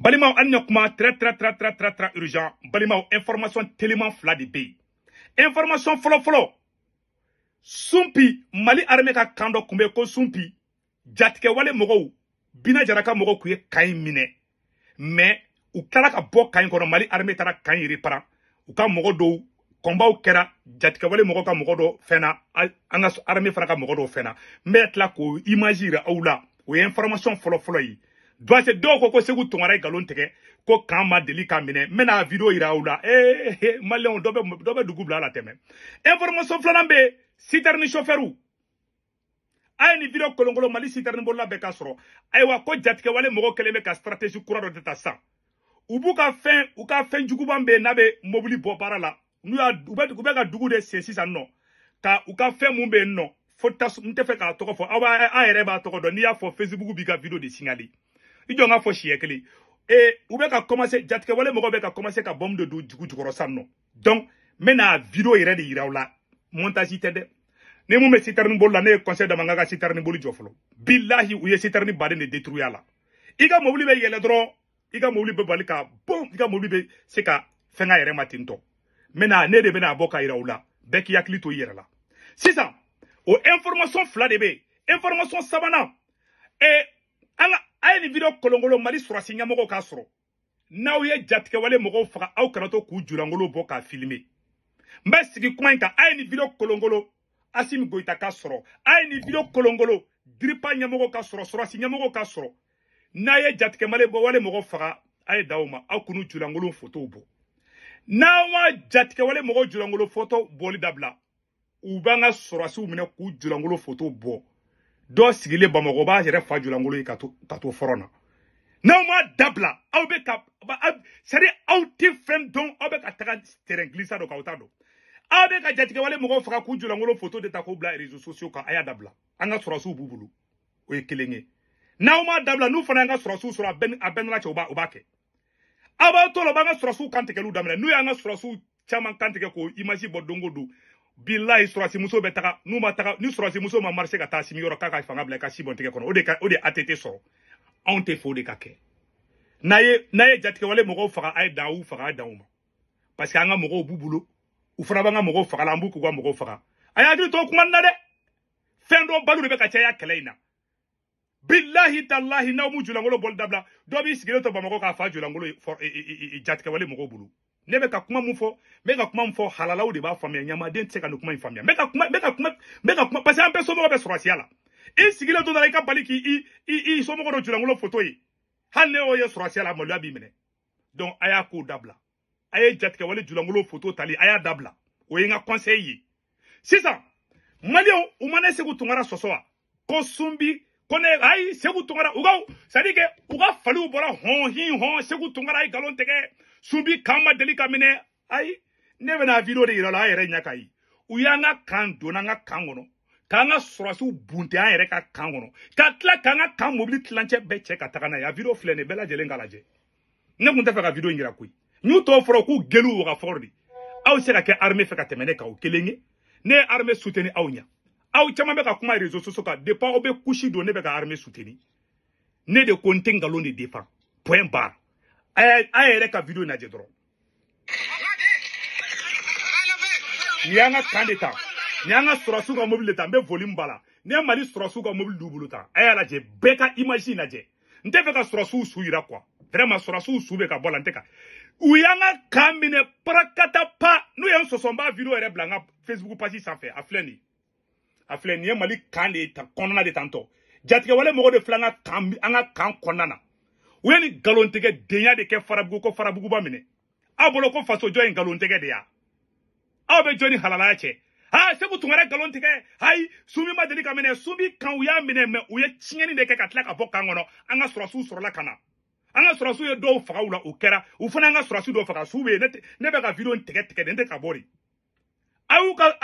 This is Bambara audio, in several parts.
Balimaw, an ɲɛ kuma très très très très très très urgent. Balimaw, information teliman fila de bɛ yen. Information fɔlɔ fɔlɔ, Soumpi, Mali armée ka kan dɔ kun bɛ ko Soumpi, jatigɛwale mɔgɔw, Bina Jara ka mɔgɔw kun ye kan in minɛ, mais u tilala ka bɔ kan in kɔnɔ. Mali armée taara kan in reprend. U ka mɔgɔ dɔw kɔnbaw kɛra, jatigɛwale mɔgɔw ka mɔgɔ dɔ fɛnna, an ka armée fana ka mɔgɔ dɔw fɛnna. N bɛ tila k'o image yira aw la. O ye information fɔlɔ fɔlɔ ye. Doise dɔw ko ko Sekou Tounkara ye nkalon tigɛ, ko kan ma deli ka minɛ. N bɛna vidéo yira aw la. Ee maliyɛnw, dɔ bɛ dugu bila a la tɛmɛ. Information filanan bɛ yen, citerne chauffeur. A ye nin vidéo kolonkolon, Mali citerne bolila bɛɛ ka sɔrɔ. Ayiwa, ko jatigɛwale mɔgɔw kɛlen bɛ ka stratégie kura dɔ de ta sisan. U b'u ka fɛn, u ka fɛn juguman bɛ yen n'a bɛ mobili bɔ baara la. N'u y'a u bɛ ka dugu de sen sisan nɔ, ka u ka fɛn mun bɛ yen nɔ fo tasuma. N tɛ fɛ k'a tɔgɔ fɔ, aw b'a a yɛrɛ b'a tɔgɔ dɔn. N'i y'a fɔ, Facebook b'i ka vidéo de signaler. I jɔ n k'a fɔ siɲɛ kelen. Ee, u bɛ ka commencer, jatigɛwale mɔgɔw bɛ ka commencer ka bombe de don dugu jukɔrɔ sisan nɔ. Donc n bɛna vidéo yɛrɛ de yira aw la, montage tɛ dɛ. Ni mun bɛ citerne boli la, ne ye conseil d'a ma n k'a ka citerne boli jɔ fɔlɔ. Bilahi, u ye citerne baden de détruire a la. I ka mobili bɛ yɛlɛ dɔrɔn, i ka mobili bɛ bali ka bon, i ka mobili bɛ se ka fɛn k'a yɛrɛ ma ten tɔ. N bɛna, ne de bɛna bɔ ka yira u la. Bɛɛ k'i hakili to i yɛrɛ la. Sisan o information fila de bɛ yen. Information sabanan, an ka a ye nin vidéo kolonkolon, Mali sɔrɔsi ɲɛmɔgɔw k'a sɔrɔ. N'aw ye jatigɛwale mɔgɔw faga, aw kana to k'u julankolo bɔ k'a filmer. N bɛ sigi kuma in kan. A ye nin vidéo kolonkolon, Assimi Goïta ka sɔrɔ. A ye nin vidéo kolonkolon, DIRPA ɲɛmɔgɔw ka sɔrɔ, sɔrɔsi ɲɛmɔgɔw ka sɔrɔ. N'a ye jatigɛwale wale mɔgɔw faga, a ye da o ma, aw k'u julankolo fotow bɔ. N'aw ma jatigɛwale mɔgɔw julankolo foto bɔli dabila, u b'an ka sɔrɔsiw minɛ k'u julankolo foto bɔ. Dɔ sigilen Bamakɔ b'a yɛrɛ fa julankolo ye ka to front na. N'aw ma dabila, aw bɛ ka, c'est à dire aw tɛ fɛn dɔn, aw bɛ ka taga terrain glissant dɔ kan, aw t'a dɔn. Aw bɛ ka jatigɛwale mɔgɔw faga k'u julankolo foto de ta k'u bila réseaux sociaux kan. A y'a dabila, an ka sɔrɔsiw b'u bolo, o ye kelen ye. N'aw ma dabila, n'u fana y'an ka sɔrɔsiw sɔrɔ, a bɛɛ n'ala cɛ, u b'a kɛ. Aw b'aw to la, u b'an ka sɔrɔsiw kantigɛliw daminɛ. N'u y'an ka sɔrɔsiw caman kantigɛ k'o image bɔ don o don, bilahi, sɔrɔsimuso bɛ taga. N'u ma taga, ni sɔrɔsimuso ma marcher ka taa simi yɔrɔ k'a ka fanga bila i ka si bɔn tigɛ kɔnɔ, o de ka o de ATT sɔrɔ. Anw tɛ fɛ o de ka kɛ. N'a ye jatigɛwale mɔgɔw faga, a ye dan u faga, a ye dan u ma, parce que an ka mɔgɔw b'u bolo, u fana b'an ka mɔgɔw faga la, an b'u k'u ka mɔgɔw faga. A y'a hakili to kuma na dɛ. Fɛn dɔ balo de bɛ ka caya kɛlɛ in na. Bilahi talahi, n'aw m'u julankolo bɔli dabila, dɔ b'i sigilen to Bamakɔ k'a fa julankolo jatigɛwale mɔgɔw bolo. Ne bɛ ka kuma mun fɔ, n bɛ ka kuma mun fɔ, halalaw de b'a faamuya, ɲamaden tɛ se ka nin kuma in faamuya. N bɛ ka kuma, n bɛ ka kuma, n bɛ ka kuma, parce que an bɛɛ somɔgɔw bɛ sɔrɔsiya la. I sigilen to la, i ka bali k'i i somɔgɔ dɔ julankolo foto ye, hali ne y'o ye sɔrɔsiya la, maloya b'i minɛ. Donc a y'a kow dabila, a ye jatigɛwale julankolo foto tali, a y'a dabila. O ye n ka conseil ye. Sisan maliyɛnw, u ma ne Sekou Tounkara sɔsɔ wa, ko Soumpi, ko ne ayi Sekou Tounkara, u ka, c'est à dire que u ka faliw bɔra hɔn hin hɔn, Sekou Tounkara ye nkalon tigɛ, Soumpi kan ma deli ka minɛ. Ayi, ne bɛna vidéo de yira la, a yɛrɛ ɲɛ ka ye. U y'an ka kan donna an ka kan kɔnɔ, k'an ka sɔrɔsiw bunte an yɛrɛ ka kan kɔnɔ, ka tila k'an ka kan mobili tilancɛ bɛɛ cɛ ka taga n'a ye. A vidéo filɛ nin ye, bɛɛ lajɛlen k'a lajɛ. Ne kun tɛ fɛ ka vidéo in yira koyi. N y'u tɔw fɔra k'u geliw waga fɔlɔ de. Aw tɛ se ka kɛ armée fɛ ka tɛmɛ ne kan, o kelen ye. Ne ye armée soutenir aw ɲɛ. Aw caman bɛ ka kuma réseaux sociaux kan depuis aw bɛ couche don. Ne bɛ ka armée soutenir. Ne de ko n tɛ nkalon de défend, point barre. A yɛrɛ ka vidéo lajɛ dɔrɔn. Nin y'an ka kan de ta, nin y'an ka sɔrɔsiw ka mobili de ta. N bɛ volume ba la. Nin ye Mali sɔrɔsiw ka mobili d'u bolo ta. A y'a lajɛ, bɛɛ ka image lajɛ. N tɛ fɛ ka sɔrɔsiw su yira quoi. Vraiment, sɔrɔsiw su bɛ ka bɔ la. N tɛ ka u y'an ka kan minɛ parakata pa. N'u ye n sɔsɔ, n b'a vidéo yɛrɛ bila n ka Facebook page sanfɛ. A filɛ nin ye, a filɛ nin ye. Mali kan de ta kɔnɔna de tantɔ, jatigɛwale mɔgɔ de filɛ an ka kan, an ka kan kɔnɔna na. U ye nin nkalontigɛ denya de kɛ Farabugu, ko Farabuguba minɛ. Aw bolo ko fasojɔ ye nkalontigɛ de ya? Aw bɛ jɔn ni halalaya cɛ? Ha, Sekou Tounkara nkalon tigɛ. Hayi, Soumpi ma deli ka minɛ. Soumpi kan, u y'a minɛ, mɛ u ye tiɲɛni de kɛ ka tila ka bɔ kan kɔnɔ. An ka sɔrɔsiw sɔrɔla ka na, an ka sɔrɔsiw ye dɔw faga u la. O kɛra, u fana y'an ka sɔrɔsi dɔw faga. Su bɛ yen, ne bɛ ka vidéo in tigɛ tigɛ de, n tɛ ka bɔ de. A y'u ka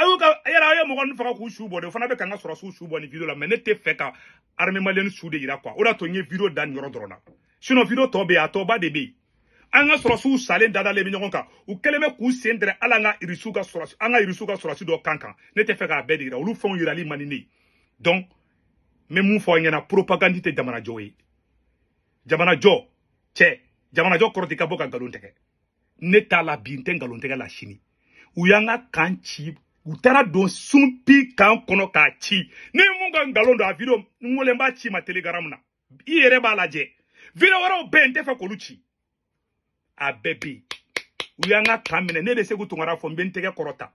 yala, aw ye mɔgɔ ninnu faga k'u su bɔ de. O fana bɛ ka n ka sɔrɔsiw su bɔ nin vidéo la, mɛ ne tɛ fɛ ka armée malienne su de yira quoi. O de y'a to n ye vidéo da nin yɔrɔ dɔrɔn na. Sinon vidéo tɔ bɛ yen, a tɔba de bɛ yen. An ka sɔrɔsiw salen dadalen bɛ ɲɔgɔn kan, u kɛlen bɛ k'u sen dɛrɛ hali an ka irisiw ka sɔrɔsi, an ka irisiw ka sɔrɔsi dɔ kan kan. Ne tɛ fɛ k'a bɛɛ de yira, olu fɛnw yirali man di ne ye. Donc n bɛ mun fɔ aw ɲɛna? Propagande tɛ jamana jɔ ye. Jamana jɔ cɛ, Jamanajɔ kɔrɔ tɛ ka bɔ ka nkalon tigɛ. Ne t'a la bi, n tɛ nkalon tigɛ la sini. U y'an ka kan ci, u taara don Sunpi kan kɔnɔ k'a ci. Ni mun ka nkalon don a vidéo, n wele n b'a ci ma Telegram na. I yɛrɛ b'a lajɛ. Vidéo wɛrɛw bɛ yen, n tɛ fɛ k'olu ci. A bɛɛ bɛ yen. U y'an ka kan minɛ, ne de Sekou Tounkara fɔ, n bɛ n tɛgɛ kɔrɔta.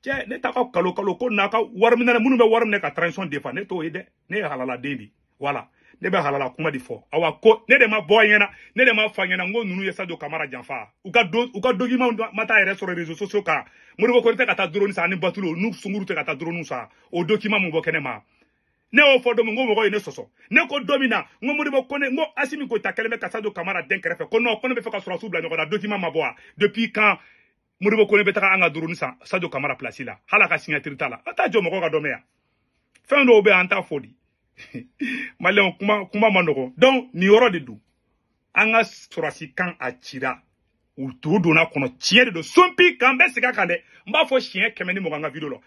Cɛ, ne t'a ka kalo kalo ko n'a ka wari minɛ, minnu bɛ wari minɛ ka transition defa, ne t'o ye dɛ. Ne ye halaladen de ye. Voilà. Ne bɛ halala kuma de fɔ. Awa ko ne de ma bɔ a ɲɛna, ne de ma fɔ a ɲɛna n ko ninnu ye Sadio Kamara janfa. U ka document ma taa yɛrɛ sɔrɔ réseaux sociaux kan. Modibo Kone tɛ ka taa drone san ani Batulo n'u sunkuru tɛ ka taa drone san. O document mun bɔ kɛnɛ ma. Ne y'o fɔ don min, n ko mɔgɔw ye ne sɔsɔ. Ne ko don min na, n ko Modibo Kone, n ko Assimi Goïta kɛlen bɛ ka Sadio Kamara den kɛrɛfɛ. Ko non, ko ne bɛ fɛ ka sɔrɔsiw bila ɲɔgɔn na, document ma bɔ wa? Depuis quand Modibo Kone bɛ taga an ka drone san Sadio Kamara place la? Hali a ka signature t'a la. An t'a jɔ mɔgɔw ka dɔn mɛ yan. Fɛn dɔw bɛ yen, an t'a fɔ de. Maliyɛnw, kuma ma nɔgɔn. Donc nin yɔrɔ de don. An ka sɔrɔsi kan a cira. U to donna kɔnɔ, tiɲɛ de don. Sunpi kan bɛ segin a kan dɛ. N b'a fɔ siɲɛ 120 ka vidéo la.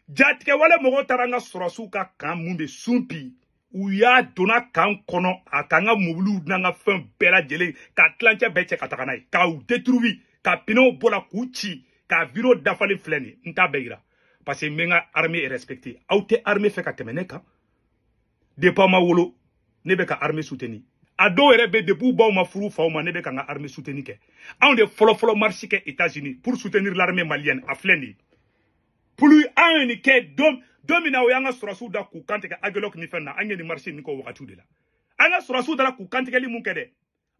Jatigɛwale mɔgɔw taara an ka sɔrɔsiw ka kan mun bɛ Sunpi. U y'a donna kan kɔnɔ, a k'an ka mobiliw n'an ka fɛn bɛɛ lajɛlen, ka tilancɛ bɛɛ cɛ ka taga n'a ye, k'u détruire, ka pinɛw bɔ la k'u ci, ka vidéo dafalen filɛ nin ye. N t'a bɛɛ yira parce que n bɛ n ka armée respecter. Aw tɛ armée fɛ ka tɛmɛ ne kan. Depuis aw ma wolo, ne bɛ ka armée soutenir. A dɔw yɛrɛ bɛ depuis baw ma furu faw ma, ne bɛ ka n ka armée soutenir kɛ. Anw de fɔlɔ-fɔlɔ marche kɛ États-Unis pour soutenir l'armée malienne. A filɛ nin ye. Plus an ye nin kɛ don min na, o y'an ka sɔrɔsiw da k'u kantigɛ Aguelok ni fɛn na, an ye nin marche nin kɛ o wagatiw de la. An ka sɔrɔsiw dara k'u kantigɛli mun kɛ dɛ,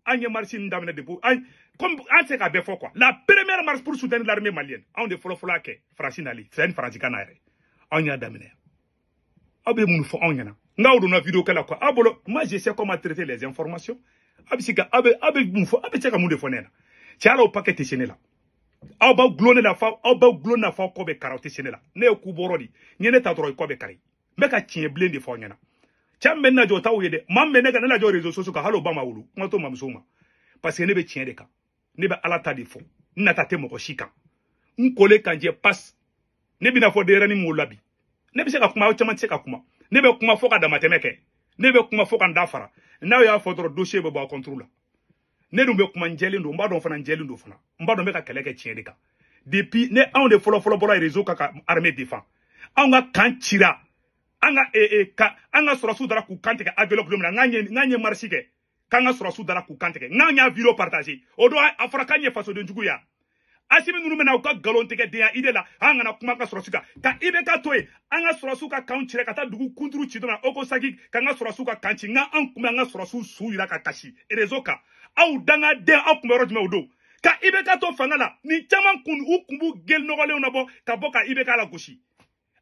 an ye marche nin daminɛ depuis an, comme an tɛ se k'a bɛɛ fɔ quoi. La première marche pour soutenir l'armée malienne, anw de fɔlɔ-fɔlɔ y'a kɛ Faransi nali, c'est ni Faransi ka na yɛrɛ. Anw y'a daminɛ. Aw bɛ mun fɔ anw ɲɛna? N k'aw donna vidéo kɛ la quoi. Aw bolo, moi je sais comment traiter les informations. A bɛ se ka, aw bɛ mun fɔ, aw bɛ se ka mun de fɔ ne ɲɛna? Cɛ, hali o paquet tɛ se ne la. Aw b'aw gulon ne la fa, aw b'aw gulon ne la f'aw kɔ bɛ kari, aw tɛ se ne la. Ne ye ku bɔrɔ de ye. N ye ne ta dɔrɔn i kɔ bɛ kari. N bɛ ka tiɲɛ bilen de fɔ aw ɲɛna. Cɛ min bɛ ne lajɔ, o t'aw ye dɛ. Maa min bɛ ne ka ne lajɔ réseaux sociaux kan, hali o ba ma wolo. Kuma t'o mamuso ma. Parce que ne bɛ tiɲɛ de kan. Ne bɛ Ala ta de fɔ. N nata tɛ mɔgɔ si kan. N kolen kan jɛ pas. Ne bɛna fɔ denyɛrɛnin min wolola bi. Ne bɛ se ka kuma, aw caman tɛ se ka kuma. Ne bɛ kuma fo ka damatɛmɛ kɛ. Ne bɛ kuma fo ka n da fara. N'aw y'a fɔ dɔrɔn, dossier bɛ bɔ aw contre la. Ne dun bɛ kuma, n jɛlen don. N b'a dɔn fana, n jɛlen don fana. N b'a dɔn n bɛ ka kɛlɛ kɛ tiɲɛ de kan. Depuis ne, anw de fɔlɔ fɔlɔ bɔra réseau kan ka armée défend. Anw ka kan cira. An ka an ka sɔrɔsiw dara k'u kan tigɛ Aguelok don min na, n'an ye marche kɛ, k'an ka sɔrɔsiw dara k'u kan tigɛ. N'an y'a vidéo partager. O don a fɔra k'an ye fasoden jugu ya. Assimi ninnu bɛna u ka nkalon tigɛ denya idée la, an kana kuma an ka sɔrɔsiw kan. Ka IBK to yen, an ka sɔrɔsiw ka kanw cira ka taa dugu kunturu ci don min na, Okosaki k'an ka sɔrɔsiw ka kan ci, n'an kun bɛ an ka sɔrɔsiw su yira ka kasi réseau kan. Aw dangaden, aw kun bɛ yɔrɔ jumɛn o don? Ka IBK to fanga la, nin caman kun u kun b'u geli nɔgɔlenw na bɔ ka bɔ ka IBK la gosi.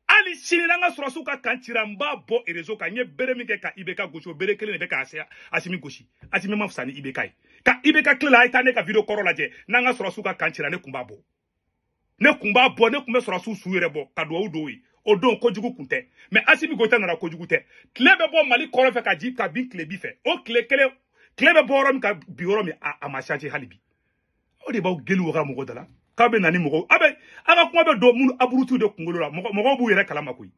Hali sini n'an ka sɔrɔsiw ka kan cira, n b'a bɔ réseau kan. N ye bere min kɛ ka IBK gosi, o bere kelen de bɛ ka Assimi gosi. Assimi ma fisa ni IBK ye. Ka IBK tile la, a ye taa ne ka vidéo kɔrɔ lajɛ. N'an ka sɔrɔsiw ka kan cira, ne kun b'a bɔ. Ne kun b'a bɔ, ne kun bɛ sɔrɔsiw su yɛrɛ bɔ ka duwawu dɔw ye. O don kojugu kun tɛ. Mais Assimi Goïta nana, kojugu tɛ. Tile bɛ bɔ Mali kɔrɔ fɛ ka ji ka bin tile bi fɛ. O tile kelen, tile bɛ bɔ yɔrɔ min ka bin yɔrɔ min, a ma changer hali bi. O de b'aw geli waga mɔgɔ da la. K'a bɛ na ni mɔgɔw, a bɛ a ka kuma bɛ don minnu abrutiw de kunkolo la, mɔgɔw b'u yɛrɛ kalama koyi.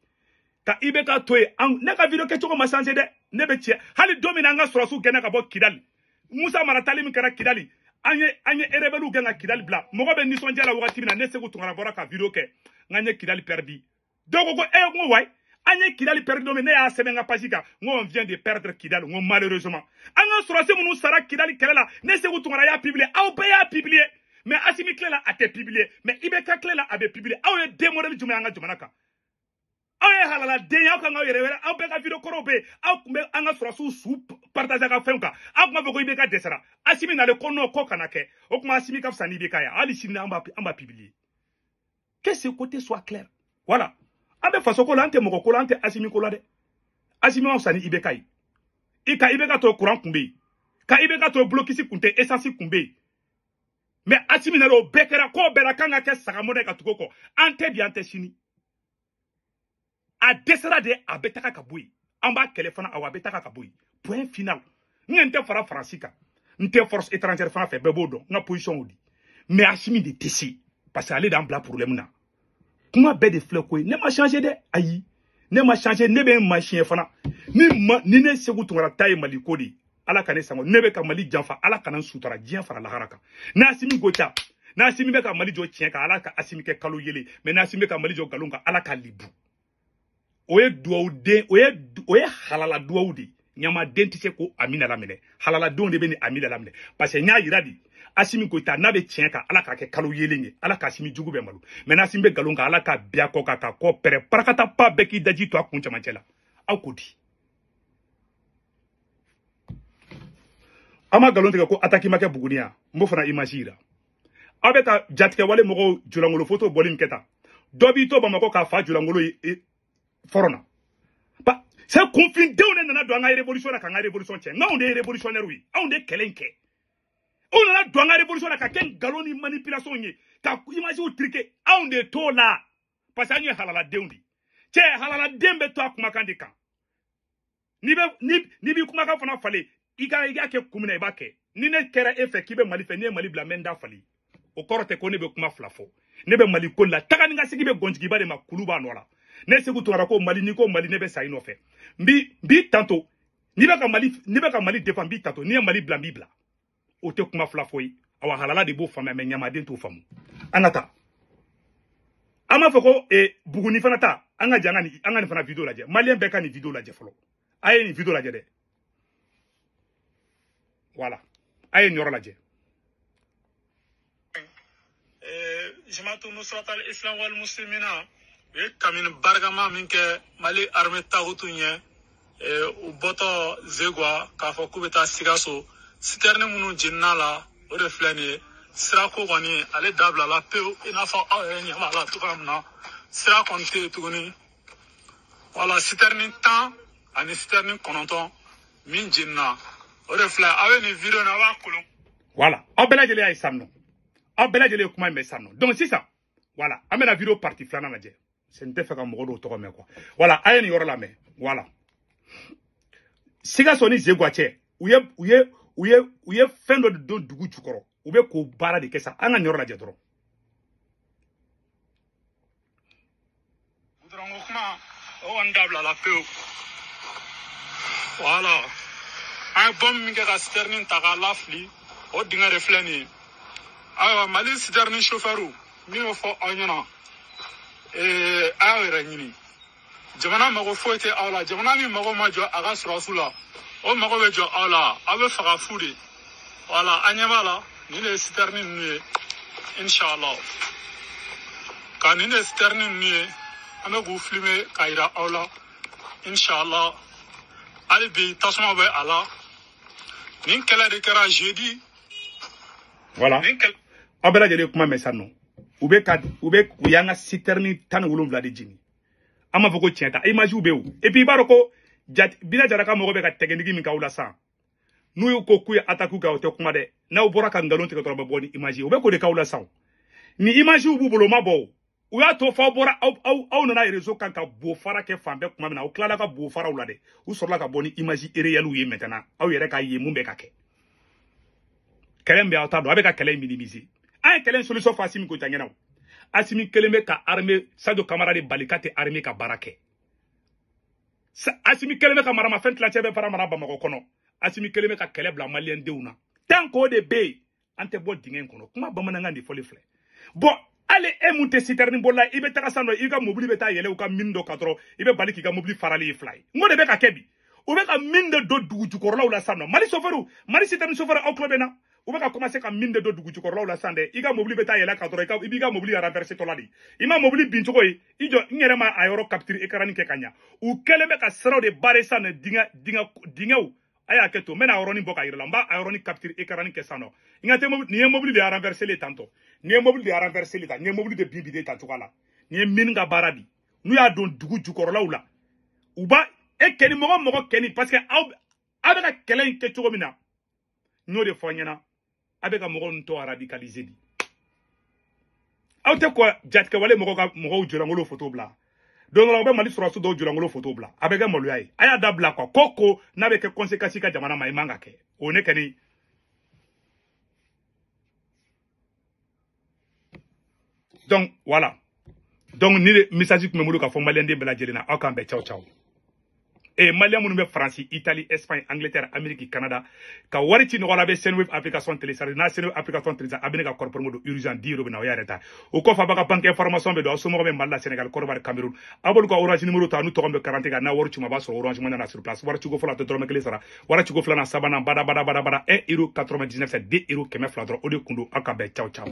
Ka IBK to yen, ne ka vidéo kɛcogo ma changer dɛ. Ne bɛ tiɲɛ. Hali don min na an ka sɔrɔsiw gɛnna ka bɔ Kidali, Musa Mara tali min kɛra Kidali, an ye rebelles gɛn ka Kidali bila. Mɔgɔ bɛ nisɔndiya la wagati min na, ne Sekou Tounkara bɔra ka vidéo kɛ, n k'an ye Kidali perdu. Dɔw ko n ko wayi, an ye Kidali perdu don min, ne y'a sɛbɛn n ka page kan, n ko on vient de perdre Kidali, n ko malheureusement. An ka sɔrɔsi minnu sara Kidali kɛlɛ la, ne Sekou Tounkara y'a publier, aw bɛɛ y'a publier. Mais Assimi tile la, a tɛ publier. Mais IBK tile la, a bɛ publier. Aw ye den modèle jumɛn ye an ka jamana kan? Aw ye halaladen ye, aw kan k'aw yɛrɛ wɛrɛ, aw bɛɛ ka vidéo kɔrɔw bɛ yen. Aw tun bɛ an ka sɔrɔsiw su partager a ka fɛnw kan. Aw tun b'a fɔ ko IBK dɛsɛra. Assimi nalen ko non, ko kana kɛ. O tuma Assimi ka fisa ni IBK ye. Hali sini an b'a publier. Que ce côté soit clair. Voilà. An bɛ faso ko la, an tɛ mɔgɔ ko la, an tɛ Assimi ko la dɛ. Assimi ma fisa ni IBK ye. I ka IBK to courant kun bɛ yen. Ka IBK to blocus kun tɛ, essence kun bɛ yen. Mais Assimi nalen, o bɛɛ kɛra, k'o bɛɛ la kan ka kɛ sagamɔnɛ ka tugu o kɔ. An tɛ bi, an tɛ sini. A dɛsɛra de, a bɛ taga ka bɔ yen. An b'a kɛlɛ fana, awɔ, a bɛ taga ka bɔ yen. Point final. N tɛ fara Faransi kan. N tɛ force étrangère fana fɛ, bɛɛ b'o dɔn. N ka position y'o di. Mais Assimi de tɛ se. Parce que ale d'an bila problème na. Kuma bɛɛ de filɛ ko ye. Ne ma changer dɛ. Ayi. Ne ma changer, ne bɛ n ma siɲɛ fana. Ni ne Sekou Tounkara ta ye Mali ko de ye. Ala ka ne sango ne bɛ ka Mali janfa Ala kana n sutura diɲɛ fara lahara kan. N'Assimi Goïta n'Assimi bɛ ka Mali jɔ tiɲɛ kan Ala ka Assimi kɛ kalo yelen mais n'Assimi bɛ ka Mali jɔ nkalon kan Ala ka libu. O ye duwawu den o ye halala duwawu de ye. Ɲamaden tɛ se ko Amina laminɛ halaladenw de bɛ ni Amina laminɛ parce que n y'a yira de Assimi Goïta n'a bɛ tiɲɛ kan Ala k'a kɛ kalo yelen ye Ala ka Assimi jugu bɛɛ malo mais n'Assimi bɛ nkalon kan Ala ka bin a kɔ kan k'a kɔ pɛrɛ parakata pa bɛɛ k'i daji to a kun cɛmancɛ la aw ko di. An ma nkalon tigɛ ko attaque ma kɛ Buguni yan n b'o fana image yira. Aw bɛ ka jatigɛwale mɔgɔw julankolo photo bɔli min kɛ tan dɔ b'i to Bamakɔ k'a fa julankolo ye fɔrɔn na. C'est kunfindenw de nana don an ka révolution na k'an ka révolution cɛ n'anw de ye révolutionnaire ye anw de kɛlɛ in kɛ. O nana don an ka révolution na ka kɛ nkalon ni manipulation ye ka image truquer anw de t'o la parce que an ye halaladenw de ye. Cɛ halaladen bɛ to a kumakan de kan n'i b'i kumakan fana falen i ka kɛ kun min na i b'a kɛ ni ne kɛra e fɛ k'i bɛ Mali fɛ n'i ye Mali bila n bɛ n da falen o kɔrɔ tɛ ko ne bɛ kuma fila fɔ ne bɛ Mali ko la taga ni ka segin bɛ gɔnjigiba de ma kulu b'a nɔ la. Ne Sékou Tounkara ko Mali n'i ko Mali ne bɛ sa i nɔfɛ n b'i tanto n'i bɛ ka Mali défend n b'i tanto n'i ye Mali bila n b'i bila o tɛ kuma fila fɔ ye awa halala de b'o faamuya mais ɲamaden t'o faamu. An ka taa an b'a fɔ ko Buguni fana ta an ka jɛ an ka nin fana vidéo lajɛ maliyɛn bɛɛ ka nin vidéo lajɛ fɔlɔ a ye nin vidéo lajɛ dɛ voilà a ye nin yɔrɔ lajɛ. Jamaatu Nusratal Islam wal Muslimina u ye kamini barikama min kɛ Mali armée takutu ɲɛ u bɔtɔ Zegwa k'a fɔ k'u bɛ taa Sikaso citerne minnu jenina la o de filɛ nin ye sirako kɔni ale dabilala pewu i n'a fɔ aw yɛrɛ ɲɛ b'a la cogoya min na sira kɔni tɛ yen tuguni wala citerne 10 ani citerne 9 min jenina o de filɛ aw bɛ nin vidéo in aw b'a kolon. Voilà aw bɛɛ lajɛlen y'a ye sisan nɔ aw bɛɛ lajɛlen ye kuma in mɛn sisan nɔ donc sisan voilà an bɛna vidéo partie filanan lajɛ. N tɛ fɛ ka mɔgɔ dɔw tɔgɔ mɛn quoi voilà a ye nin yɔrɔ lamɛn voilà Sikaso ni Zegwa cɛ u ye fɛn dɔ de don dugu jukɔrɔ u bɛ k'o baara de kɛ sa an ka nin yɔrɔ lajɛ dɔrɔn. Goudron kuma o kɔni dabilala pewu voilà an ye bɔn min kɛ ka citerne ta k'a lafili o dingɛ de filɛ nin ye ayiwa Mali citerne chauffeur min y'o fɔ aw ɲɛna. A y'aw yɛrɛ ɲini jamana mago foyi tɛ aw la jamana min mago ma jɔ a ka sɔrɔsiw la o mago bɛ jɔ aw la aw bɛ faga fu de wala an ɲɛ b'a la nin de ye citerne ninnu ye inshallah ka nin de ye citerne ninnu ye an bɛ k'u filmer k'a yira aw la inshallah hali bi tasuma bɛ a la nin kɛlɛ de kɛra jeudi. Voilà aw bɛɛ lajɛlen kuma mɛn sisan nɔ. U bɛ u y'an ka citerne 17 de jeni an b'a fɔ ko tiɲɛ ta image bɛ yen et puis i b'a dɔn ko Bina Jara ka mɔgɔ bɛ ka tɛgɛndigi min k'aw la sisan n'u y'u ko k'u ye attaque kɛ o tɛ kuma dɛ n'aw bɔra ka nkalon tigɛ dɔrɔn bɛ bɔ ni image ye u bɛ k'o de k'aw la sisan ni image b'u bolo u ma bɔ o u y'a to f'aw bɔra aw nana réseau kan ka bo fara kɛ fan bɛɛ kuma min na u tilala ka bo faraw la dɛ u sɔrɔla ka bɔ ni image réelle ye maintenant aw yɛrɛ k'a ye mun bɛ ka kɛ kɛlɛ min bɛ aw ta dɔn a bɛ ka kɛlɛ in minimiser. An ye kɛlɛ in solution fɔ Assimi Goïta ɲɛna o Assimi kelen bɛ ka armée Sadio Camara de bali k'a tɛ armée ka baara kɛ Assimi kelen bɛ ka maramafɛn tilancɛ bɛɛ fara mara Bamakɔ kɔnɔ Assimi kelen bɛ ka kɛlɛ bila maliyɛn denw na tant k'o de bɛ yen an tɛ bɔ dingɛ in kɔnɔ kuma bamanankan de fɔli filɛ bon hali e mun tɛ citerne bɔla i bɛ taga san dɔ i ka mobili bɛ taa yɛlɛ u ka mine dɔ kan dɔrɔn i bɛ bali k'i ka mobili farali ye fila ye n ko de bɛ ka kɛ bi u bɛ ka mine de don dugu jukɔrɔlaw la sisan nɔ Mali chauffeur Mali citerne chauffeur aw tulo bɛ na u bɛ ka commencer ka mine de don dugu jukɔrɔlaw la sisan dɛ i ka mobili bɛ taa yɛlɛ ka dɔrɔn i b'i ka mobili renverser tɔ la de i ma mobili bin cogo ye i jɔ n yɛrɛ ma a yɔrɔ capture écran kɛ ka ɲa u kɛlen bɛ ka siraw de barrer sisan nɔ dingɛw a y'a kɛ to n bɛna a yɔrɔnin bɔ ka yira la n b'a a yɔrɔnin capture écran kɛ sisan nɔ n ka tɛ nin ye mobili de renverser le tantɔ nin ye mobili de renverser le tan nin ye mobili de bin bin de tan cogoya la nin ye mine ka baara di n'u y'a don dugu jukɔrɔlaw la u b'a e kɛni mɔgɔ kɛni parce que aw bɛ ka kɛlɛ in kɛ cogo min na n y'o de fɔ an ɲɛna a bɛ ka mɔgɔw ninnu tɔ radicaliser de aw tɛ kɔ jatigɛwale mɔgɔw ka mɔgɔw jɔlangolo photo bila don dɔ la u bɛ Mali sɔrɔdasi dɔw jɔlangolo photo bila a bɛ kɛ maloya ye a y'a dabila quoi ko n'a bɛ kɛ conséquence ka jamana ma i man ka kɛ o ne kɛni. Donc voilà donc ni message tun bɛ n bolo k'a fɔ maliyɛnden bɛɛ lajɛlen na aw k'an bɛn ciao ciao. Malien minnu bɛ Faransi, Italie, Espagne, Angleterre, Amérique, Canada ka wari ci nɔgɔ la, a bɛ Sendwave application télécharger. N'a Sendwave application télécharger, a bɛ ne ka code promo don urgent 10 euros bɛ na, o y'a yɛrɛ ta. O kɔfɛ, a b'a ka banque information bɛ don, aw somɔgɔw bɛ Mali la, Sénégal, Côte d'Ivoire, Cameroun, a b'olu ka Orange numéro ta, n'u tɔgɔ bɛ carte kan, n'a wari ci ma, a b'a sɔrɔ Orange Money na sur place. Wari ciko fɔlɔ, a tɛ dɔrɔmɛ kelen sara. Wari ciko filanan, sabanan, bada bada bada bada, 1 euro 99, c'est 2 euros 200 dɔrɔn. O de kun don. Aw ka bɛn, ciao ciao.